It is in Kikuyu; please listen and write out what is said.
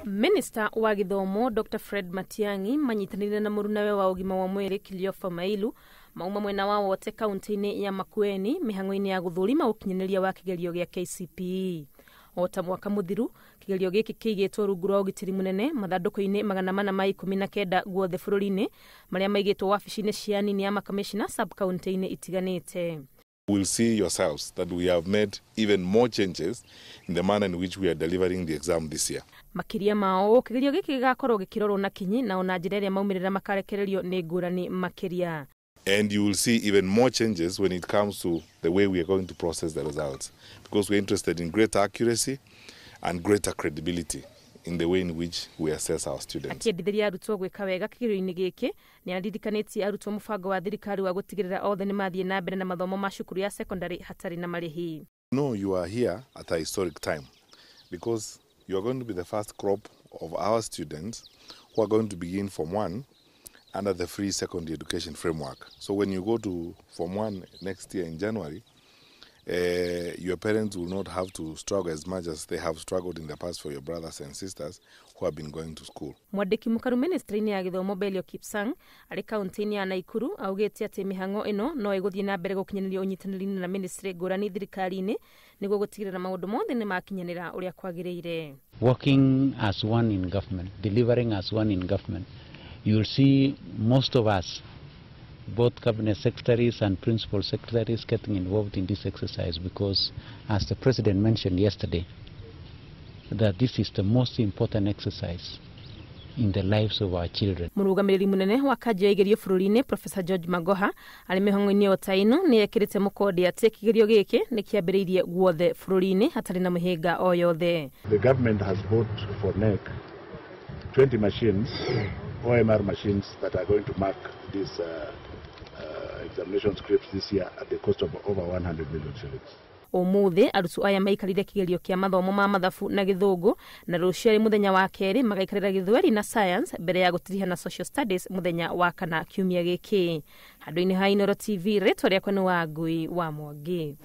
Minista wa gĩthomo Dr Fred Matiang'i manyitanĩire na mũrunawe wa ũgima wa mwĩrĩ Kiliopha Mailu mauma mwena wa Wote kaunti-inĩ ya Makueni mĩhang'o-inĩ ya gũthũrima ũkinyanĩria wa kĩgerio gĩa KCPE. O ta mwaka mũthiru, kĩgerio gĩkĩ kĩigĩtwo rungu rwa ũgitĩri mũnene mathandũkũ-inĩ 419 guothe bũrũri-inĩ marĩa maigĩtwo wabici-inĩ cia anini a makamishna sub-county-inĩ itiganĩte. Will see yourselves that we have made even more changes in the manner in which we are delivering the exam this year. Makĩria ma ũũ, kĩgerio gĩkĩ gĩgakorwo gĩkĩrorwo na kinyi na ona njĩra ĩrĩa maumĩrĩra makarekererio nĩ ngũrani makĩria. And you will see even more changes when it comes to the way we are going to process the results, because we're interested in greater accuracy and greater credibility in the way in which we assess our students. Akĩendithĩria arutwo gwĩka wega kĩgerio-inĩ gĩkĩ, nĩ aririkanĩtie arutwo mũbango wa thirikari wa gũtigĩrĩra othe nĩ mathiĩ na mbere na mathomo ma cukuru ya secondary hatarĩ na marĩhi. No, you are here at a historic time because you are going to be the first crop of our students who are going to begin Form 1 under the free secondary education framework. So when you go to Form 1 next year in January, your parents will not have to struggle as much as they have struggled in the past for your brothers and sisters who have been going to school. Mwandĩki mũkaru ministry-inĩ ya gĩthomo Belio Kipsang arĩ kaunti-inĩ ya Naikuru augĩte atĩ mĩhang'o ĩno no ĩgũthiĩ na mbere gũkinyanĩrio ũnyitanĩri-inĩ na ministry ngũrani thirikari-inĩ nĩguo gũtigĩrĩra maũndũ mothe nĩ makinyanĩra ũrĩa kwagĩrĩire. Working as one in government, delivering as one in government, you will see most of us, both cabinet secretaries and principal secretaries, getting involved in this exercise because, as the president mentioned yesterday, that this is the most important exercise in the lives of our children. Mũrũgamĩrĩri mũnene wa kanjũ ya igerio bũrũri-inĩ Professor George Magoha arĩ mĩhang'o-inĩ o ta ĩno nĩ ekĩrĩte mũkonde atĩ kĩgerio gĩkĩ nĩ kĩambĩrĩirie guothe bũrũri-inĩ hatarĩ na mĩhĩnga o yothe. The government has bought for KNEC 20 machines, OMR machines that are going to mark these examination scripts this year at the cost of over 100 million shillings. Ũmũthĩ arutwo aya maikarire kĩgerio kĩa mathomo ma mathabu na gĩthũngũ na rũciũ arĩ mũthenya wa kerĩ magaikarĩra gĩthweri na science mbere ya gũtiriha na social studies mũthenya wa kana kiumia gĩkĩ. Handũ-inĩ ha Inooro TV, rĩtwa rĩakwa nĩ Wangui wa Mwangi.